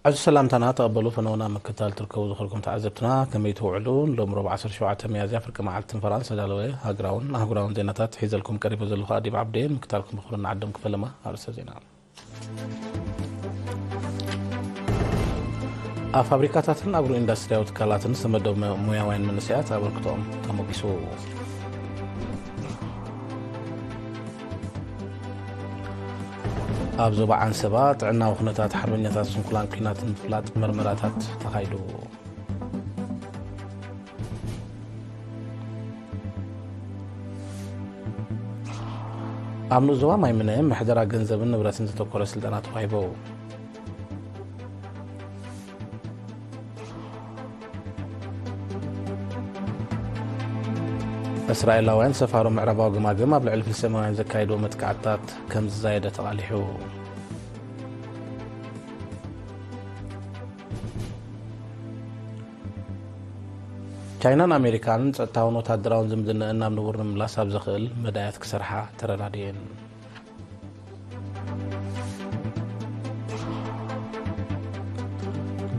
ዕዙዝ ሰላምታና ተቐበሉ። ፈነውና ምክትታል ትርከቡ ዝኾንኩም ተዓዘብትና ከመይ ትውዕሉ? ሎም ረቡዕ ዓሰርተ ሸውዓተ ሚያዝያ ፍርቂ መዓልቲ ትንፈራን ዝተዳለወ ሃገራውን ኣህጉራውን ዜናታት ሒዘልኩም ቀሪበ ዘለኹ ኣዲብ ዓብዴ። ምክትታልኩም ብኽብሪ ንዓዶም ክፈለማ። ኣርእስተ ዜና። ኣብ ፋብሪካታትን ኣግሮ ኢንዱስትሪያዊ ትካላትን ዝተመደቡ ሞያውያን መንእሰያት ኣበርክቶኦም ተሞጊሱ። ኣብ ዞባ ዓንሰባ ጥዕናዊ ኩነታት ሓርበኛታት ስንኩላን ኲናት ንምፍላጥ መርመራታት ተኻይዱ። ኣብ ንኡስ ዞባ ማይምነ ምሕደራ ገንዘብን ንብረትን ዘተኮረ ስልጠና ተዋሂቡ። እስራኤላውያን ሰፋሮ ምዕራባዊ ገማግም ኣብ ልዕሊ ፍልስጤማውያን ዘካየድዎ መጥቃዕትታት ከም ዝዛየደ ተቓሊሑ። ቻይናን ኣሜሪካን ጸጥታውን ወታደራውን ዝምድናኣን ናብ ንቡር ንምምላስ ኣብ ዘኽእል መዳያት ክሰርሓ ተረዳድየን።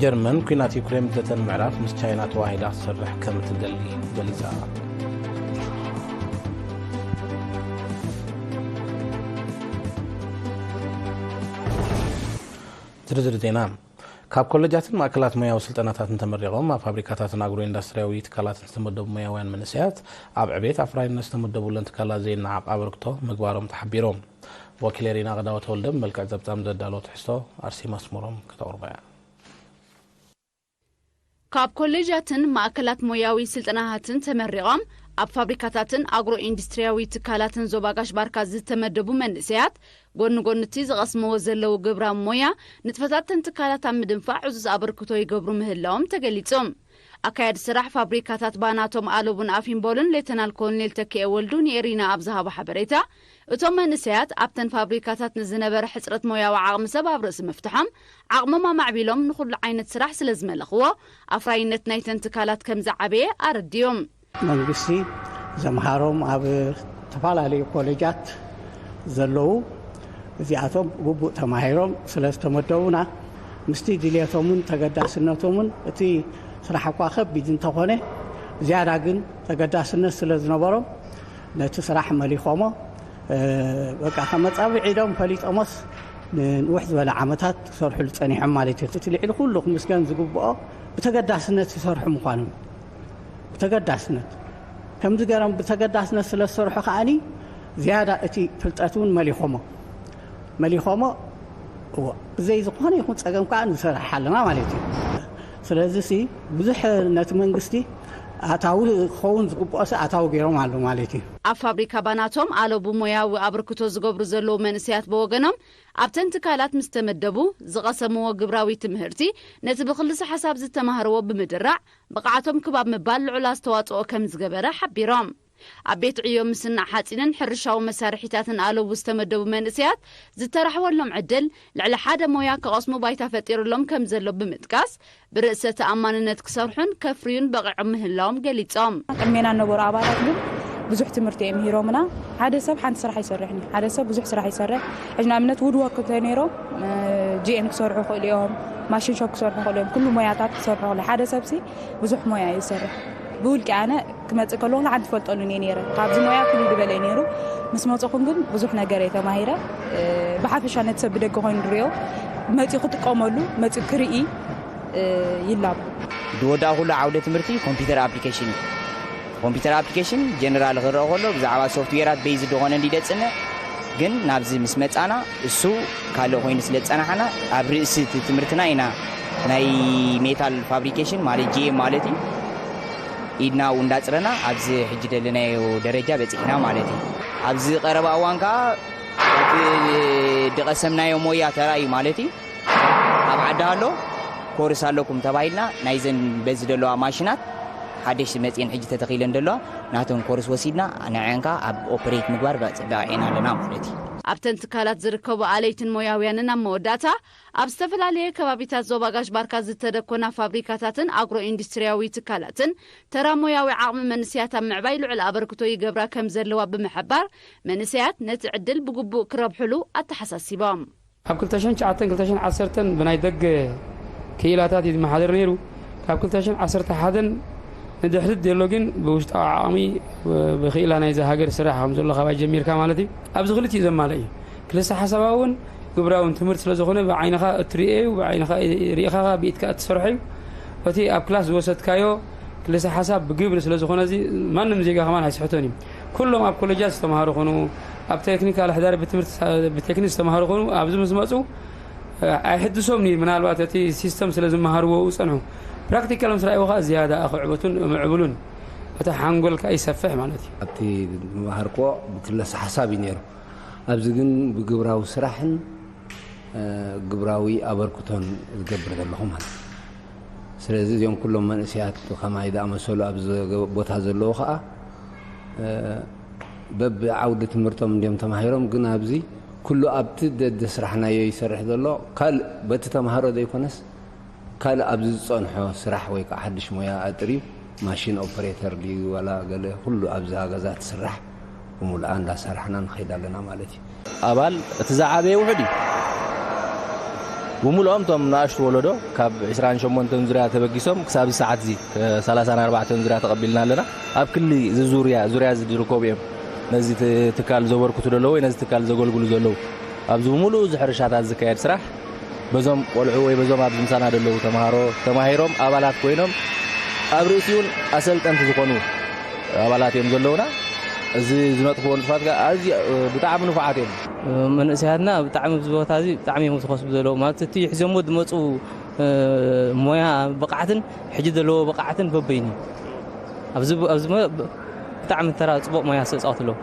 ጀርመን ኲናት ዩክሬን ብዘተ ንምዕራፍ ምስ ቻይና ተዋሂዳ ክትሰርሕ ከም እትደሊ ገሊጻ። ዝርዝር ዜና። ካብ ኮለጃትን ማእከላት ሞያዊ ስልጠናታትን ተመሪቖም ኣብ ፋብሪካታትን ኣግሮ ኢንዱስትሪያዊ ትካላትን ዝተመደቡ ሞያውያን መንእሰያት ኣብ ዕቤት ኣፍራይነት ዝተመደቡለን ትካላት ዘይነዓቕ ኣበርክቶ ምግባሮም ተሓቢሮም። ወኪል ኤሪና ቀዳወት ተወልደ ብመልክዕ ጸብጻብ ዘዳለዎ ትሕዝቶ ኣርሴማ ኣስመሮም ከተቕርቦ እያ። ካብ ኮሌጃትን ማእከላት ሞያዊ ስልጠናታትን ተመሪቖም ኣብ ፋብሪካታትን ኣግሮ ኢንዱስትሪያዊ ትካላትን ዞባ ጋሽ ባርካ ዝተመደቡ መንእሰያት፣ ጎኒ ጎኒ እቲ ዝቐስምዎ ዘለዉ ግብራዊ ሞያ፣ ንጥፈታተን ትካላት ኣብ ምድንፋዕ ዕዙዝ ኣበርክቶ ይገብሩ ምህላዎም ተገሊጹ። ኣካያዲ ስራሕ ፋብሪካታት ባናቶም ኣለቡን ኣፊምቦልን ሌተናል ኮሎኔል ተኪኤ ወልዱ ንኤሪና ኣብ ዝሃቦ ሓበሬታ፣ እቶም መንእሰያት ኣብተን ፋብሪካታት ንዝነበረ ሕጽረት ሞያዊ ዓቕሚ ሰብ ኣብ ርእሲ ምፍትሖም፣ ዓቕሞም ኣማዕቢሎም ንኹሉ ዓይነት ስራሕ ስለ ዝመለኽዎ፣ ኣፍራይነት ናይተን ትካላት ከም ዝዓበየ ኣረዲኦም። መንግስቲ ዘምሃሮም ኣብ ዝተፈላለዩ ኮሌጃት ዘለዉ እዚኣቶም ግቡእ ተማሂሮም ስለ ዝተመደቡና፣ ምስቲ ድልየቶምን ተገዳስነቶምን፣ እቲ ስራሕ እኳ ከቢድ እንተኾነ፣ ዝያዳ ግን ተገዳስነት ስለ ዝነበሮም፣ ነቲ ስራሕ መሊኾሞ፣ እ፣ በቃ፣ ከመጻብዒ ኢዶም ፈሊጦሞስ ንንውሕ ዝበለ ዓመታት ክሰርሑሉ ጸኒሖም ማለት እዩ። እቲ ልዕሊ ኩሉ ክምስገን ዝግብኦ ብተገዳስነት ዝሰርሑ ምዃኖም፣ ብተገዳስነት። ከምዚ ገይሮም ብተገዳስነት ስለ ዝሰርሑ ከኣኒ ዝያዳ እቲ ፍልጠት እውን መሊኾሞ፣ መሊኾሞ፣ እዎ፣ ብዘይ ዝኾነ ይኹን ጸገም ከኣ ንሰርሕ ኣለና ማለት እዩ። ስለዚ ሲ ብዙሕ ነቲ መንግስቲ ኣታዊ ክኸውን ዝግብኦ ሲ ኣታዊ ገይሮም ኣለዉ ማለት እዩ። ኣብ ፋብሪካ ባናቶም ኣለቡ ሞያዊ ኣበርክቶ ዝገብሩ ዘለዉ መንእሰያት ብወገኖም፣ ኣብተን ትካላት ምስ ተመደቡ፣ ዝቐሰምዎ ግብራዊ ትምህርቲ ነቲ ብክልሰ ሓሳብ ዝተማህርዎ ብምድራዕ፣ ብቕዓቶም ክብ ኣብ ምባል ልዑል ኣስተዋጽኦ ከም ዝገበረ ሓቢሮም። ኣብ ቤት ዕዮ ምስናዕ ሓጺንን ሕርሻዊ መሳርሒታትን ኣለቡ ዝተመደቡ መንእሰያት ዝተራሕወሎም ዕድል፣ ልዕሊ ሓደ ሞያ ክቐስሙ ባይታ ፈጢሩሎም ከም ዘሎ ብምጥቃስ፣ ብርእሰ ተኣማንነት ክሰርሑን ከፍርዩን በቒዖም ምህላዎም ገሊጾም። ቅድሜና ዝነበሩ ኣባላት ግን ብዙሕ ትምህርቲ እዮም ምሂሮምና። ሓደ ሰብ ሓንቲ ስራሕ ኣይሰርሕን እዩ። ሓደ ሰብ ብዙሕ ስራሕ ይሰርሕ። ሕጂ ንኣብነት ውድ ወርክ እንተ ነይሮም፣ እ፣ ጂ ኤም ክሰርሑ ይኽእሉ እዮም፣ ማሽን ሾፕ ክሰርሑ ይኽእሉ እዮም፣ ኩሉ ሞያታት ክሰርሑ ይኽእሉ። ሓደ ሰብሲ ብዙሕ ሞያ እዩ ዝሰርሕ። ብውልቂ ኣነ ክመጽእ ከለኹ ንዓን ትፈልጠሉን እየ ነይረ። ካብዚ ሞያ ፍልይ ዝበለ እዩ ነይሩ። ምስ መጽኹን ግን ብዙሕ ነገር እየ ተማሂረ። እ፣ ብሓፈሻ ነቲ ሰብ ብደገ ኮይኑ ዝርእዮ፣ መጺኡ ክጥቀመሉ፣ መጺኡ ክርኢ፣ እ፣ ይላቦ። ዝወዳእኩሉ ዓውደ ትምህርቲ ኮምፒውተር ኣፕሊኬሽን እዩ። ኮምፒውተር ኣፕሊኬሽን ጀነራል ክረአ ከሎ ብዛዕባ ሶፍትዌራት ቤይዝ ዝኾነ እንዲ ደጽንዕ፣ ግን ናብዚ ምስ መጻና እሱ ካልእ ኮይኑ ስለ ዝጸናሕና ኣብ ርእሲ እቲ ትምህርትና ኢና ናይ ሜታል ፋብሪኬሽን ማለት ጂ ኤም ማለት እዩ ኢድና እንዳጽረና ኣብዚ ሕጂ ደለናዮ ደረጃ በጺሕና ማለት እዩ። ኣብዚ ቀረባ እዋን ከኣ እቲ ዝቐሰምናዮ ሞያ ተራእዩ ማለት እዩ። ኣብ ዓዲ ኣሎ ኮርስ ኣለኩም ተባሂልና ናይዘን በዚ ዘለዋ ማሽናት ሓደሽቲ መጺኤን ሕጂ ተተኺለን ዘለዋ ናተን ኮርስ ወሲድና ንዐን ከኣ ኣብ ኦፕሬት ምግባር በ-፣ በቒዕና ኣለና ማለት እዩ። ኣብተን ትካላት ዝርከቡ ኣለይትን ሞያውያንን ኣብ መወዳእታ ኣብ ዝተፈላለየ ከባቢታት ዞባ ጋሽ ባርካ ዝተደኮና ፋብሪካታትን ኣግሮ ኢንዱስትሪያዊ ትካላትን ተራ ሞያዊ ዓቕሚ መንእሰያት ኣብ ምዕባይ ልዑል ኣበርክቶ ይገብራ ከም ዘለዋ ብምሕባር፣ መንእሰያት ነቲ ዕድል ብግቡእ ክረብሕሉ ኣተሓሳሲቦም። ኣብ ክልተ ሽሕን ትሽዓተን ክልተ ሽሕን ዓሰርተን ብናይ ደገ ክኢላታት እዩ ዝመሓደር ነይሩ። ካብ ክልተ ሽሕን ዓሰርተ ሓደን ንድሕሪት ዘሎ ግን ብውሽጣዊ ዓቕሚ፣ ብክኢላ ናይዛ ሃገር ስራሕ ከም ዘሎ ካባይ ጀሚርካ ማለት እዩ። ኣብዚ ክልቲኡ ዘማልእ እዩ። ክልሰ ሓሳባዊ እውን ግብራውን ትምህርቲ ስለ ዝኾነ ብዓይንኻ እትርእዮ እዩ፣ ብዓይንኻ ርኢኻ ብኢድካ እትሰርሖ እዩ። እቲ ኣብ ክላስ ዝወሰድካዮ ክልሰ ሓሳብ ብግብሪ ስለ ዝኾነ እዚ ማንም ዜጋ ከማን ኣይስሕቶን እዩ። ኩሎም ኣብ ኮሌጃት ዝተምሃሩ ኾኑ፣ ኣብ ቴክኒካል ሕዳር ብትምህርቲ ብቴክኒክ ዝተምሃሩ ኾኑ ኣብዚ ምስ መፁ ኣይሕድሶም እዩ። ምናልባት እቲ ሲስተም ስለ ዝመሃርዎ ዝጸንሑ ፕራክቲካል ምስ ረኣይዎ ከኣ ዝያዳ ክዕበቱን ምዕብሉን እቲ ሓንጎል ከኣ ይሰፍሕ ማለት እዩ። ኣብቲ ዝመሃርክዎ ብክለስ ሓሳብ እዩ ነይሩ። ኣብዚ ግን ብግብራዊ ስራሕን እ፣ ግብራዊ ኣበርክቶን ዝገብር ዘለኹ ማለት እዩ። ስለዚ እዚኦም ኩሎም መንእሰያት ከማይ ዝኣመሰሉ ኣብዚ ቦታ ዘለዉ ከኣ እ፣ በብዓውዲ ትምህርቶም እንዲዮም ተማሂሮም፣ ግን ኣብዚ ኩሉ ኣብቲ ደደ ስራሕናዮ ይሰርሕ ዘሎ። ካልእ በቲ ተምሃሮ ዘይኮነስ ካልእ ኣብዚ ዝጸንሖ ስራሕ ወይ ከዓ ሓድሽ ሞያ ኣጥርዩ ማሽን ኦፐሬተር ድዩ ዋላ ገለ ኩሉ ኣብዛ ገዛ ትስራሕ ብምሉኣ እንዳሰራሕና ንኸይድ ኣለና ማለት እዩ። ኣባል እቲ ዝዓበየ ውሑድ እዩ። ብምሉኦም እቶም ንኣሽቱ ወለዶ ካብ ዕስራን ሸሞንተን ዙርያ ተበጊሶም ክሳብ እዚ ሰዓት እዚ ሰላሳን ኣርባዕተን ዙርያ ተቐቢልና ኣለና። ኣብ ክሊ እዚ ዙርያ ዙርያ እዚ ዝርከቡ እዮም ነዚ ት- ትካል ዘበርክቱ ዘለዉ ወይ ነዚ ትካል ዘገልግሉ ዘለዉ። ኣብዚ ብምሉኡ እዚ ሕርሻታት ዝካየድ ስራሕ በዞም ቆልዑ ወይ በዞም ኣብዚ ምሳና ዘለዉ ተምሃሮ ተማሂሮም ኣባላት ኮይኖም ኣብ ርእሲኡን ኣሰልጠንቲ ዝኾኑ ኣባላት እዮም ዘለዉና። እዚ ዝነጥፍዎ ንጥፋት ከኣ ኣዝዩ ብጣዕሚ ንፉዓት እዮም። መንእሰያትና ብጣዕሚ ኣብዚ ቦታ እዚ ብጣዕሚ እዮም ዝኸስቡ ዘለዉ። ማለት እቲ ሒዞሞ ዝመፁ እ፣ ሞያ ብቕዓትን ሕጂ ዘለዎ ብቕዓትን በበይኑ እዩ። ኣብዚ ብ- ኣብዚ ብ- ብጣዕሚ ተራ ፅቡቕ ሞያ ዝተፃወቱ ኣለዉ።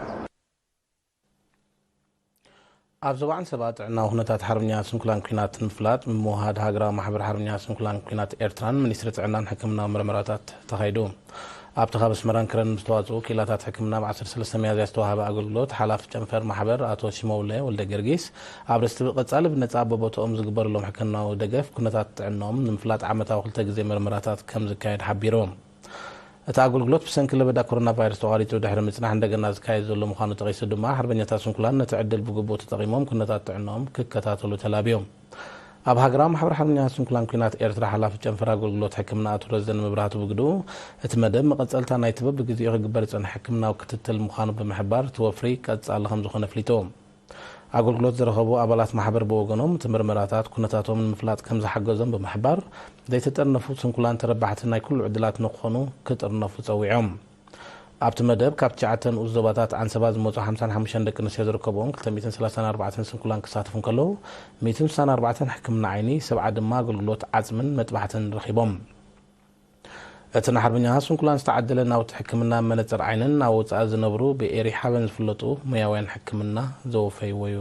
ኣብ ዞባ ዓንሰባ ጥዕናዊ ኩነታት ሓርበኛ ስንኩላን ኲናት ንምፍላጥ ምምውሃድ ሃገራዊ ማሕበር ሓርበኛ ስንኩላን ኲናት ኤርትራን ሚኒስትሪ ጥዕናን ሕክምናዊ መርመራታት ተኻይዱ። ኣብቲ ካብ ኣስመራን ክረን ዝተዋጽኡ ክኢላታት ሕክምና ብ ዓሰርተ ሰለስተ ሚያዝያ ዝተዋህበ ኣገልግሎት ሓላፊ ጨንፈር ማሕበር ኣቶ ሽመውለ ወልደ ጊዮርጊስ ኣብ ርእሲ እቲ ቀጻሊ ብነጻ በቦትኦም ዝግበረሎም ሕክምናዊ ደገፍ ኩነታት ጥዕንኦም ንምፍላጥ ዓመታዊ ክልተ ግዜ መርመራታት ከም ዝካየድ ሓቢሩ። እቲ ኣገልግሎት ብሰንኪ ለበዳ ኮሮና ቫይረስ ተቋሪጹ ድሕሪ ምጽናሕ እንደገና ዝካየድ ዘሎ ምዃኑ ጠቒሱ ድማ፣ ሓርበኛታት ስንኩላን ነቲ ዕድል ብግቡእ ተጠቒሞም ኩነታት ጥዕንኦም ክከታተሉ ተላብዮም። ኣብ ሃገራዊ ማሕበር ሓርበኛታት ስንኩላን ኲናት ኤርትራ ሓላፊ ጨንፈር ኣገልግሎት ሕክምና ኣቶ ረዘነ መብራህቱ ብግድኡ፣ እቲ መደብ መቐጸልታ ናይቲ በብግዜኡ ክግበር ዝጸንሐ ሕክምናዊ ክትትል ምዃኑ ብምሕባር፣ እቲ ወፍሪ ቀጻሊ ከም ዝኾነ ኣፍሊጡ። ኣገልግሎት ዝረኸቡ ኣባላት ማሕበር ብወገኖም፣ እቲ ምርመራታት ኩነታቶም ንምፍላጥ ከም ዝሓገዞም ብምሕባር፣ ዘይተጠርነፉ ስንኩላን ተረባሕቲ ናይ ኩሉ ዕድላት ንክኾኑ ክጥርነፉ ጸዊዖም። ኣብቲ መደብ ካብ ትሽዓተ ንኡስ ዞባታት ዓንሰባ ዝመጹ ሓምሳን ሓሙሽተን ደቂ ኣንስትዮ ዝርከብኦም ክልተ ሚእትን ሰላሳን ኣርባዕተን ስንኩላን ክሳተፉ እንከለዉ፣ ሚእትን ስሳን ኣርባዕተን ሕክምና ዓይኒ፣ ሰብዓ ድማ ኣገልግሎት ዓጽምን መጥባሕትን ረኺቦም። እቲ ንሓርበኛ ስንኩላን ዝተዓደለ ናውቲ ሕክምና መነጽር ዓይንን ኣብ ወጻኢ ዝነብሩ ብኤሪ ሓበን ዝፍለጡ ሞያውያን ሕክምና ዘወፈይዎ እዩ።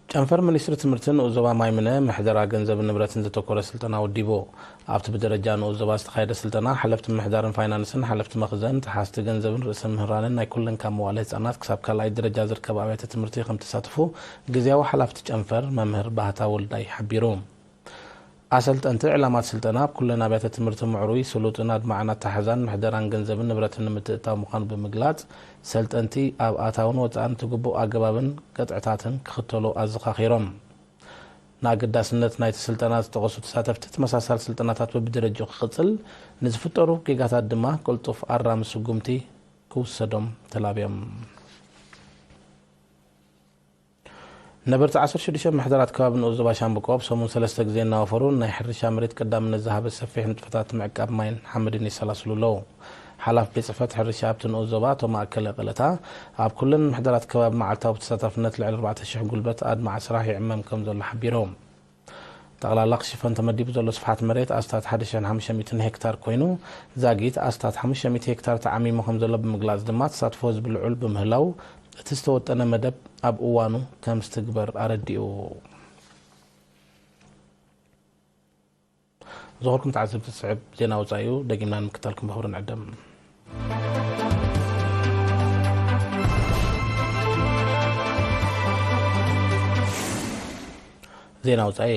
ጨንፈር ሚኒስትሪ ትምህርቲ ንኡስ ዞባ ማይምነ ምሕደራ ገንዘብን ንብረትን ዘተኮረ ስልጠና ወዲቡ። ኣብቲ ብደረጃ ንኡስ ዞባ ዝተኻየደ ስልጠና፣ ሓለፍቲ ምሕዳርን ፋይናንስን፣ ሓለፍቲ መኽዘን፣ ተሓዝቲ ገንዘብን ርእሰ ምህራንን ናይ ኩለን ካብ መዋእለ ህጻናት ክሳብ ካልኣይ ደረጃ ዝርከባ ኣብያተ ትምህርቲ ከም ተሳተፉ ግዝያዊ ሓላፍቲ ጨንፈር መምህር ባህታ ወልዳይ ሓቢሩ። ኣሰልጠንቲ፣ ዕላማ እቲ ስልጠና ኣብ ኩለን ኣብያተ ትምህርቲ ምዕሩይ፣ ስሉጥን ኣድማዕን ኣተሓሕዛን ምሕደራን ገንዘብን ንብረትን ንምትእትታው ምዃኑ ብምግላጽ፣ ሰልጠንቲ ኣብ ኣታውን ወጻእን እቲ ግቡእ ኣገባብን ቅጥዕታትን ክኽተሉ ኣዘኻኺሮም። ንኣገዳስነት ናይቲ ስልጠና ዝጠቐሱ ተሳተፍቲ፣ ተመሳሳሊ ስልጠናታት በብደረጃኡ ክቕጽል፣ ንዝፍጠሩ ጌጋታት ድማ ቅልጡፍ ኣራሚ ስጉምቲ ክውሰዶም ተላብዮም። ነበርቲ ዓሰርተ ሽዱሽተ ምሕደራት ከባቢ ንኡስ ዞባ ሻምብቆ ኣብ ሰሙን ሰለስተ ግዜ እናወፈሩ ናይ ሕርሻ መሬት ቀዳምነት ዝሃበ ሰፊሕ ንጥፈታት ምዕቃብ ማይን ሓመድን የሰላስሉ ኣለዉ። ሓላፊ ቤት ጽሕፈት ሕርሻ ኣብቲ ንኡስ ዞባ ኣቶ ማእከለ ቀለታ፣ ኣብ ኩለን ምሕደራት ከባቢ መዓልታዊ ብተሳታፍነት ልዕሊ ኣርባዕተ ሽሕ ጉልበት ኣድማዒ ስራሕ ይዕመም ከም ዘሎ ሓቢሮም። ጠቕላላ ክሽፈን ተመዲቡ ዘሎ ስፍሓት መሬት ኣስታት ሓደ ሽሕን ሓሙሽተ ሚእትን ሄክታር ኮይኑ፣ ዛጊት ኣስታት ሓሙሽተ ሚእቲ ሄክታር ተዓሚሙ ከም ዘሎ ብምግላጽ ድማ፣ ተሳትፎ ህዝቢ ልዑል ብምህላው፣ እቲ ዝተወጠነ መደብ ኣብ እዋኑ ከም ዝትግበር ኣረዲኡ። ዝኸበርኩም ተዓዘብቲ፣ ዝስዕብ ዜና ወጻኢ እዩ። ደጊምና ንምክታልኩም ብኽብሪ ንዕደም። ዜና ወጻኢ።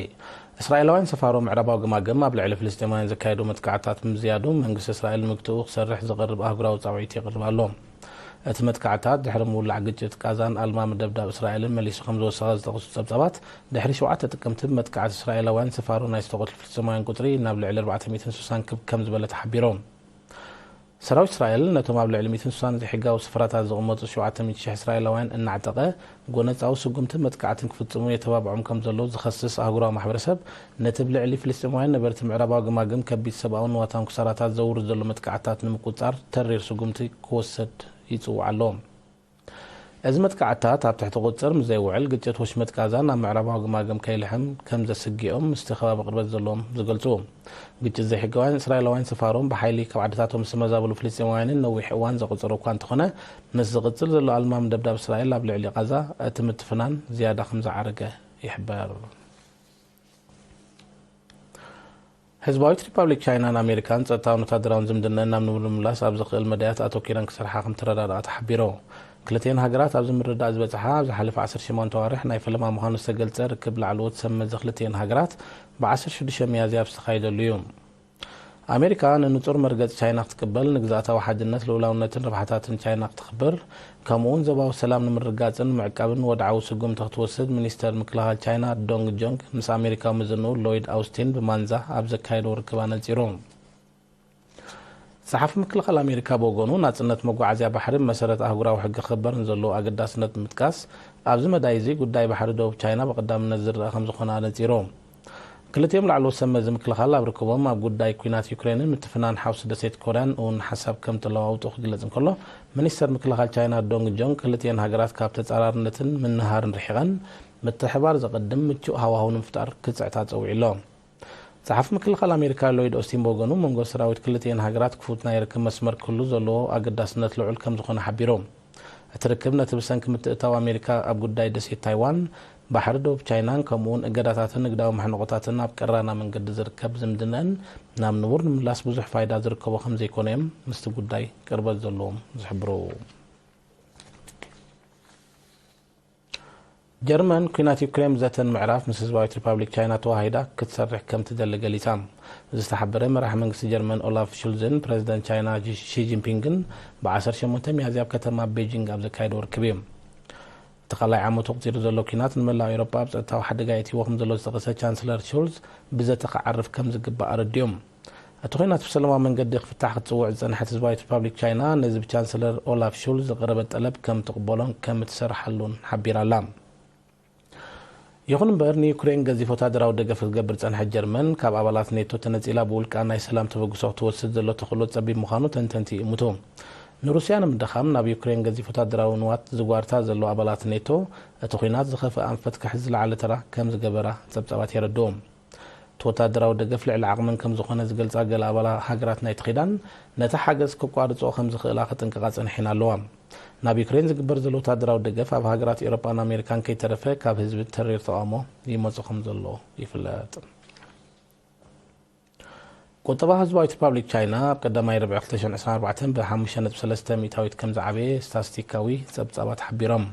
እስራኤላውያን ሰፋሮ ምዕራባዊ ገማግም ኣብ ልዕሊ ፍልስጤማውያን ዘካየዱ መጥቃዕትታት ብምዝያዱ፣ መንግስቲ እስራኤል ንምግትኡ ክሰርሕ ዝቐርብ ኣህጉራዊ ጻውዒት የቕርብ ኣሎ። እቲ መጥቃዕታት ድሕሪ ምውላዕ ግጭት ቃዛን ኣልማሚ ደብዳብ እስራኤልን መሊሱ ከም ዝወሰኸ ዝጠቕሱ ጸብጻባት፣ ድሕሪ ሸውዓተ ጥቅምቲ ብመጥቃዕቲ እስራኤላውያን ሰፋሮ ናይ ዝተቐትሉ ፍልስጤማውያን ቁጽሪ ናብ ልዕሊ ኣርባዕተ ሚእትን ስሳን ክብ ከም ዝበለ ተሓቢሩ። ሰራዊት እስራኤል ነቶም ኣብ ልዕሊ ሚእትን ስሳን ዘይሕጋዊ ስፍራታት ዝቕመጡ ሸውዓተ ሚእቲ ሽሕ እስራኤላውያን እናዕጠቐ፣ ጎነጻዊ ስጉምቲ መጥቃዕትን ክፍጽሙ የተባብዖም ከም ዘለዉ ዝኸስስ ኣህጉራዊ ማሕበረሰብ፣ ነቲ ብልዕሊ ፍልስጤማውያን ነበርቲ ምዕራባዊ ግማግም ከቢድ ሰብኣውን ንዋታውን ክሳራታት ዘውርድ ዘሎ መጥቃዕታት ንምቁጽጻር ተሪር ስጉምቲ ክወሰድ ይጽውዕ ኣሎ። እዚ መጥቃዕታት ኣብ ትሕቲ ቁጽጽር ምስ ዘይውዕል፣ ግጭት ወሽመጥ ቃዛ ናብ ምዕራባዊ ግማግም ከይልሕም ከም ዘስግኦም ምስቲ ከባቢ ቅርበት ዘለዎም ዝገልጹ። ግጭት ዘይሕጋውያን እስራኤላውያን ሰፋሮም ብሓይሊ ካብ ዓድታቶም ዝተመዛበሉ ፍልስጤማውያንን ነዊሕ እዋን ዘቑጸረ እኳ እንተኾነ፣ ምስ ዝቕጽል ዘሎ ኣልማሚ ደብዳብ እስራኤል ኣብ ልዕሊ ቃዛ፣ እቲ ምትፍናን ዝያዳ ከም ዝዓረገ ይሕበር። ህዝባዊት ሪፓብሊክ ቻይናን ኣሜሪካን ጸጥታውን ወታደራውን ዝምድነን ናብ ንቡር ንምምላስ ኣብ ዝኽእል መዳያት ኣተኲረን ክሰርሓ ከም ተረዳድኣ ተሓቢሩ። ክልቲኤን ሃገራት ኣብዚ ምርድዳእ ዝበጽሓ ኣብ ዝሓለፈ ዓሰርተ ሸሞንተ ኣዋርሕ ናይ ፈለማ ምዃኑ ዝተገልጸ ርክብ ላዕለዎት ሰብ መዚ ክልቲኤን ሃገራት ብ ዓሰርተ ሽዱሽተ ሚያዝያ ኣብ ዝተኻየደሉ እዩ። ኣሜሪካ ንንጹር መርገጽ ቻይና ክትቅበል፣ ንግዝኣታዊ ሓድነት፣ ልኡላውነትን ረብሓታትን ቻይና ክተኽብር፣ ከምኡ'ውን ዞባዊ ሰላም ንምርግጋጽን ንምዕቃብን ወድዓዊ ስጉምቲ ክትወስድ ሚኒስተር ምክልኻል ቻይና ዶንግ ጆንግ ምስ ኣሜሪካዊ ምዝንኡ ሎይድ ኣውስቲን ብማንዛ ኣብ ዘካየዶ ርክብ ኣነጺሩ። ጸሓፊ ምክልኻል ኣሜሪካ ብወገኑ፣ ናጽነት መጓዓዝያ ባሕሪ ብመሰረት ኣህጉራዊ ሕጊ ክኽበር ንዘለዎ ኣገዳስነት ብምጥቃስ፣ ኣብዚ መዳይ እዚ ጉዳይ ባሕሪ ደቡብ ቻይና ብቐዳምነት ዝረኣ ከም ዝኾነ ኣነጺሩ። ክልቲኦም ላዕለዎት ሰብ መዚ ምክልኻል ኣብ ርክቦም ኣብ ጉዳይ ኲናት ዩክሬንን ምትፍናን ሓውሲ ደሴት ኮርያን እውን ሓሳብ ከም ተለዋውጡ ክግለጽ እንከሎ፣ ሚኒስተር ምክልኻል ቻይና ዶንግ ጆንግ ክልቲኤን ሃገራት ካብ ተጻራርነትን ምንሃርን ርሒቐን ምትሕባር ዘቐድም ምቹእ ሃዋህው ንምፍጣር ክጽዕታ ጸዊዑ ኣሎ። ጸሓፊ ምክልኻል ኣሜሪካ ሎይድ ኦስቲን ብወገኑ፣ መንጎ ሰራዊት ክልቲኤን ሃገራት ክፉት ናይ ርክብ መስመር ክህሉ ዘለዎ ኣገዳስነት ልዑል ከም ዝኾነ ሓቢሩ። እቲ ርክብ ነቲ ብሰንኪ ምትእትታው ኣሜሪካ ኣብ ጉዳይ ደሴት ታይዋን፣ ባሕሪ ደቡብ ቻይናን ከምኡ'ውን እገዳታትን ንግዳዊ ማሕንቖታትን ኣብ ቀራና መንገዲ ዝርከብ ዝምድነን ናብ ንቡር ንምምላስ ብዙሕ ፋይዳ ዝርከቦ ከም ዘይኮነ እዮም ምስቲ ጉዳይ ቅርበት ዘለዎም ዝሕብሩ። ጀርመን ኲናት ዩክሬን ብዘተ ንምዕራፍ ምስ ህዝባዊት ሪፓብሊክ ቻይና ተዋሂዳ ክትሰርሕ ከም ትደሊ ገሊጻ። ዝተሓበረ መራሒ መንግስቲ ጀርመን ኦላፍ ሹልዝን ፕረዚደንት ቻይና ጂ- ሺ ጂንፒንግን ብ ዓሰርተ ሸሞንተ ሚያዝያ ኣብ ከተማ ቤጂንግ ኣብ ዘካየድዎ ርክብ እዩ። እቲ ካልኣይ ዓመቱ ኣቑጺሩ ዘሎ ኲናት ንመላእ ኤውሮጳ ኣብ ጸጥታዊ ሓደጋ የእትይዎ ከም ዘሎ ዝጠቐሰ ቻንስለር ሹልዝ፣ ብዘተ ክዓርፍ ከም ዝግባእ ኣረዲኦም። እቲ ኲናት ብሰላማዊ መንገዲ ክፍታሕ ክትጽውዕ ዝጸንሐት ህዝባዊት ሪፓብሊክ ቻይና፣ ነዚ ብቻንስለር ኦላፍ ሹልዝ ዝቐረበ ጠለብ ከም ትቕበሎን ከም እትሰርሓሉን ሓቢራ ኣላ። ይኹን እምበር፣ ንዩክሬን ገዚፍ ወታደራዊ ደገፍ ክትገብር ዝጸንሐት ጀርመን፣ ካብ ኣባላት ኔቶ ተነጺላ ብውልቃ ናይ ሰላም ተበግሶ ክትወስድ ዘሎ ተኽእሎ ጸቢብ ምዃኑ ተንተንቲ ይእምቱ። ንሩስያ ንምድኻም ናብ ዩክሬን ገዚፍ ወታደራዊ ንዋት ዝጓርታ ዘሎ ኣባላት ኔቶ፣ እቲ ኲናት ዝኸፍአ ኣንፈት ክሕዝ ዝለዓለ ተራ ከም ዝገበራ ጸብጻባት የረድኡ። እቲ ወታደራዊ ደገፍ ልዕሊ ዓቕመን ከም ዝኾነ ዝገልጻ ገለ ኣባላት ሃገራት ናይቲ ኪዳን፣ ነቲ ሓገዝ ክቋርጽኦ ከም ዝኽእላ ከጠንቅቓ ጸኒሐን ኣለዋ። ናብ ዩክሬን ዝግበር ዘሎ ወታደራዊ ደገፍ ኣብ ሃገራት ኤውሮጳን ኣሜሪካን ከይተረፈ ካብ ህዝቢ ተሪር ተቓውሞ ይመጽእ ከም ዘሎ ይፍለጥ። ቁጠባ ህዝባዊት ሪፓብሊክ ቻይና ኣብ ቀዳማይ ርብዒ ክልተ ሽሕን ዕስራን ኣርባዕተን ብ ሓሙሽተ ነጥቢ ሰለስተ ሚእታዊት ከም ዝዓበየ ስታስቲካዊ ጸብጻባት ሓቢሮም።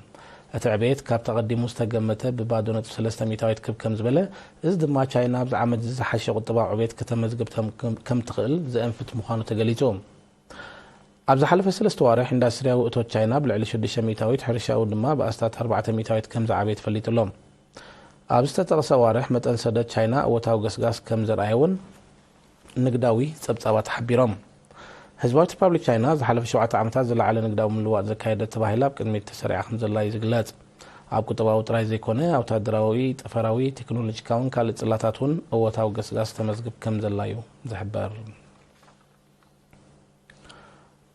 እቲ ዕብየት ካብቲ ኣቐዲሙ ዝተገመተ ብባዶ ነጥቢ ሰለስተ ሚእታዊት ክብ ከም ዝበለ፣ እዚ ድማ ቻይና ኣብዚ ዓመት እዚ ዝሓሸ ቁጠባዊ ዕብየት ከተመዝግብ ተም- ከም ትኽእል ዘእንፍት ምዃኑ ተገሊጹ። ኣብ ዝሓለፈ ሰለስተ ዋርሕ ኢንዳስትሪያዊ እቶት ቻይና ብልዕሊ ሽዱሽተ ሚእታዊት፣ ሕርሻኡ ድማ ብኣስታት ኣርባዕተ ሚእታዊት ከም ዝዓበየ ተፈሊጡ ኣሎ። ኣብ ዝተጠቕሰ ዋርሕ መጠን ሰደድ ቻይና እወታዊ ገስጋስ ከም ዘርኣየ እውን ንግዳዊ ጸብጻባት ሓቢሮም። ህዝባዊት ሪፓብሊክ ቻይና ዝሓለፈ ሸውዓተ ዓመታት ዝለዓለ ንግዳዊ ምልውዋጥ ዘካየደት ተባሂላ ኣብ ቅድሚት ተሰሪዓ ከም ዘላ እዩ ዝግለጽ። ኣብ ቁጠባዊ ጥራይ ዘይኮነ፣ ኣብ ወታደራዊ፣ ጠፈራዊ፣ ቴክኖሎጂካውን ካልእ ጽላታት እውን እወታዊ ገስጋስ ተመዝግብ ከም ዘላ እዩ ዝሕበር።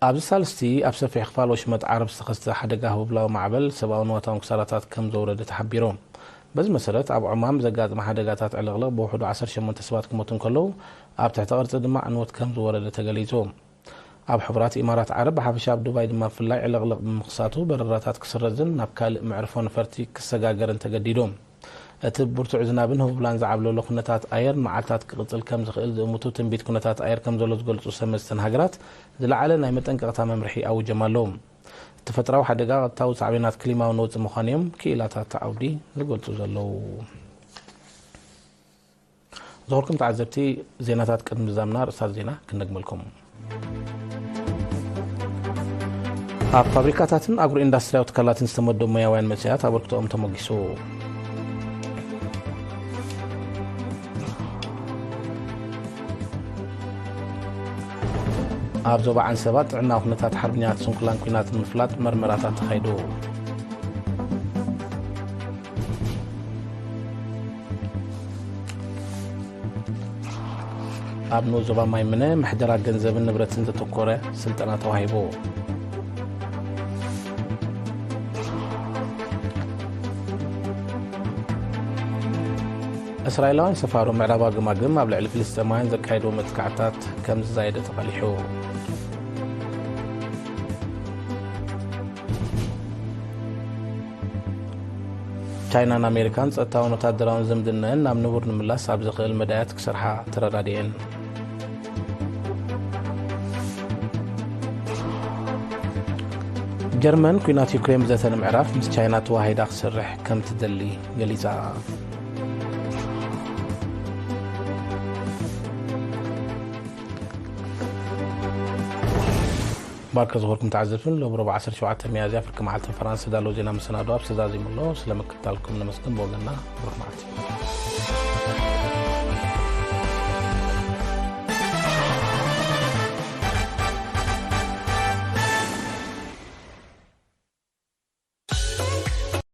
ኣብዚ ሳልስቲ ኣብ ሰፊሕ ክፋል ወሽመጥ ዓረብ ዝተኸስተ ሓደጋ ህቦብላዊ ማዕበል ሰብኣዊ ንዋታውን ክሳራታት ከም ዘውረደ ተሓቢሩ። በዚ መሰረት ኣብ ዑማን ብዘጋጠመ ሓደጋታት ዕልቕልቕ ብውሕዱ ዓሰርተ ሸሞንተ ሰባት ክሞቱ እንከለዉ፣ ኣብ ትሕቲ ቅርጺ ድማ ዕንወት ከም ዝወረደ ተገሊጹ። ኣብ ሕቡራት ኢማራት ዓረብ ብሓፈሻ ኣብ ዱባይ ድማ ብፍላይ ዕልቕልቕ ብምኽሳቱ በረራታት ክስረዝን ናብ ካልእ መዕርፎ ነፈርቲ ክሰጋገርን ተገዲዱ። እቲ ብርቱዕ ዝናብን ህቡብላን ዝዓብለሎ ኩነታት ኣየር መዓልታት ክቕጽል ከም ዝኽእል ዝእምቱ ትንቢት ኩነታት ኣየር ከም ዘሎ ዝገልጹ ሰብ መስተን ሃገራት ዝለዓለ ናይ መጠንቀቕታ መምርሒ ኣውጆም ኣለዉ። ተፈጥራዊ ሓደጋ ቀጥታዊ ሳዕቤናት ክሊማዊ ነውጺ ምዃኑ እዮም ክኢላታት ዓውዲ ዝገልጹ ዘለዉ። ዝኸበርኩም ተዓዘብቲ፣ ዜናታት ቅድሚ ምዛምና ርእሳት ዜና ክንደግመልኩም። ኣብ ፋብሪካታትን ኣግሮ ኢንዳስትሪያዊ ትካላትን ዝተመደቡ ሞያውያን መንእሰያት ኣበርክቶኦም ተሞጊሱ። ኣብ ዞባ ዓንሰባ ጥዕና ኩነታት ሓርበኛታት ስንኩላን ኲናት ንምፍላጥ መርመራታት ተኻይዱ። ኣብ ንኡስ ዞባ ማይ ምነ ምሕደራ ገንዘብን ንብረትን ዘተኮረ ስልጠና ተዋሂቡ። እስራኤላውያን ሰፋሮ ምዕራባዊ ገማግም ኣብ ልዕሊ ፍልስጤማውያን ዘካየድዎ መጥቃዕታት ከም ዝዛየደ ተቓሊሑ። ቻይናን ኣሜሪካን ጸጥታውን ወታደራውን ዝምድነአን ናብ ንቡር ንምላስ ኣብ ዘኽእል መዳያት ክሰርሓ ተረዳዲኤን። ጀርመን ኲናት ዩክሬን ብዘተ ንምዕራፍ ምስ ቻይና ተዋሂዳ ክሰርሕ ከም ትደሊ ገሊጻ። ባርከ ዝኾርኩም ተዓዘብትን ሎሚ ረቡዕ ዓሰርተ ሸውዓተ ሚያዝያ ፍርቂ መዓልቲ ፈራንስ ዝዳሎ ዜና መሰናዶ ኣብ ዝተዛዚሙ ኣሎ። ስለ ምክትታልኩም ነመስግን። ብወገንና ብሩኽ መዓልቲ።